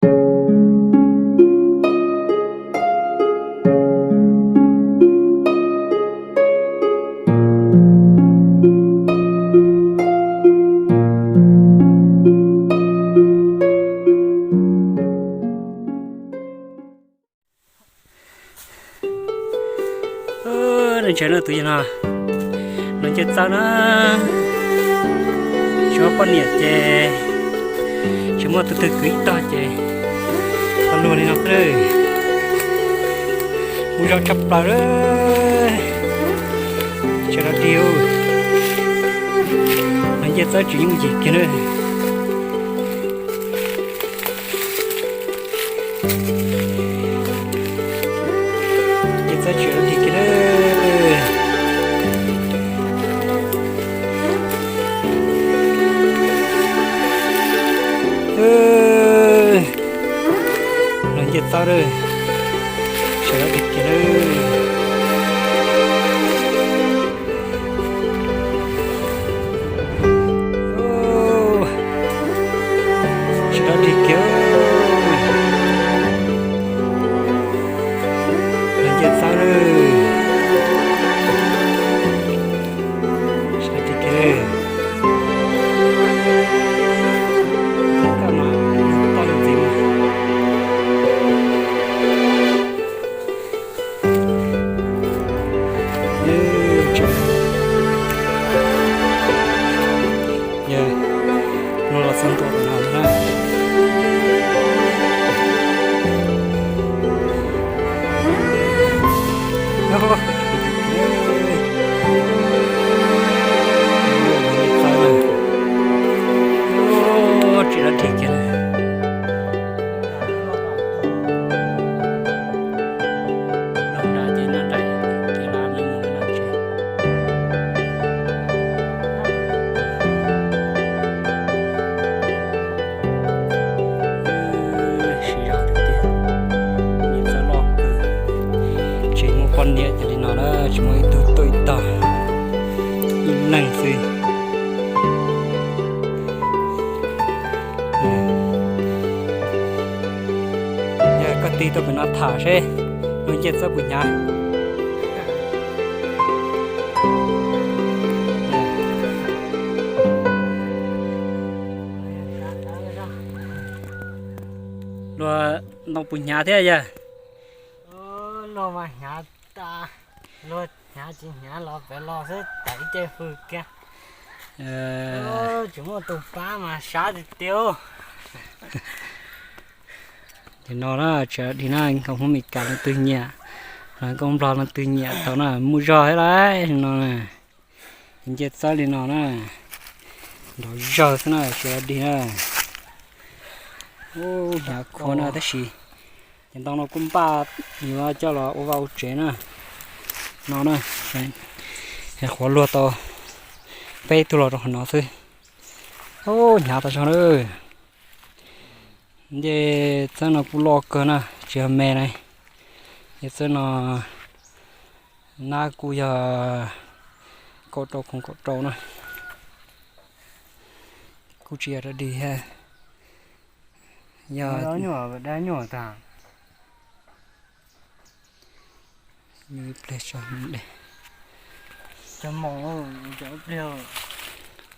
Nws ntshai no tus yog no, no ncej txawb na, tsis muaj poj niam ces tsis muaj tus twg kwv ib tog ces tau luag li no xwb. Mus zog tshaj plaws lawm, tsis dog dig, no ncej txawb tsis yooj yim kiag na. Ncej txawb tsis dog dig kiag na. Los ncej txawb na, tsis dog dig kiag na. Tsis dog dig kiag, los ncej txawb na. Tsis dog dig kiag. Koj no toj ntxiv. Yog, no los txog ntua tom no na. Tsis dog dig kiag. Siv zog tiag tiag, ncej txawb loj kawg. Tsis muaj poj niam ces li no na, tsis muaj ib tug tuaj ib tog, ib leeg xwb. Yog koj tig tuaj pem no tham seb luag ncej txawb puas hnyav. Luag ntoo puas hnyav thiab yog? Luag mas hnyav tas, luag hnyav tsis hnyav los pem los xwb tawm ib ce hws kiag. Tsis muaj tus pab mas sab tiag tiag. Ces no na, tsis dog dig na, nkauj Hmoob Mes Kas leej twg nyiam, los nkauj Nplog leej twg nyiam tau na, muaj zog thiab lauj no. Ncej txawb li no na, nrov zawg xwb na, tsis dog dig na. Hnyav khuav na tab sis ces ntoo no kuj npaj yuav coj los ua vaj ua tsev na. No na, qhuav luag tau peb tug los rau qhov no xwb. Hnyav tas zog na. Ncej txawb no kuj loj kawg na, tsis yog me na. Ncej txawb no nab kuj yog kaum rau khoom kaum rau na. Kuj tsis yog dog dig thiab. Yog ib pliag tso,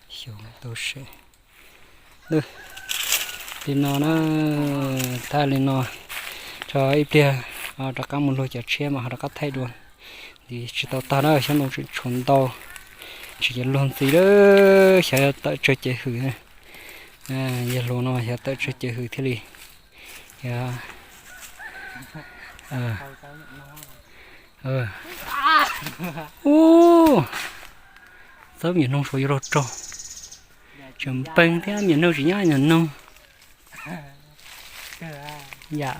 xyov tau seb. Li no na, tag li no, tso ib pliag rov qab mus luag cov tshiab mas ho rov qab thaij dua. Tsis tau tag na, xyov ntoo tseem tshuav ntau, tsis yog luag ntxiv lawm, xyov yog tawm tsawg cev hws. Yog luag no xyov tawm tsawg cev hws thiaj li. Ub, txawb me nyuam noog suav yuav luag raug. Tseem npeeg thiab, me nyuam noog tsis nyob me nyuam noog. Yam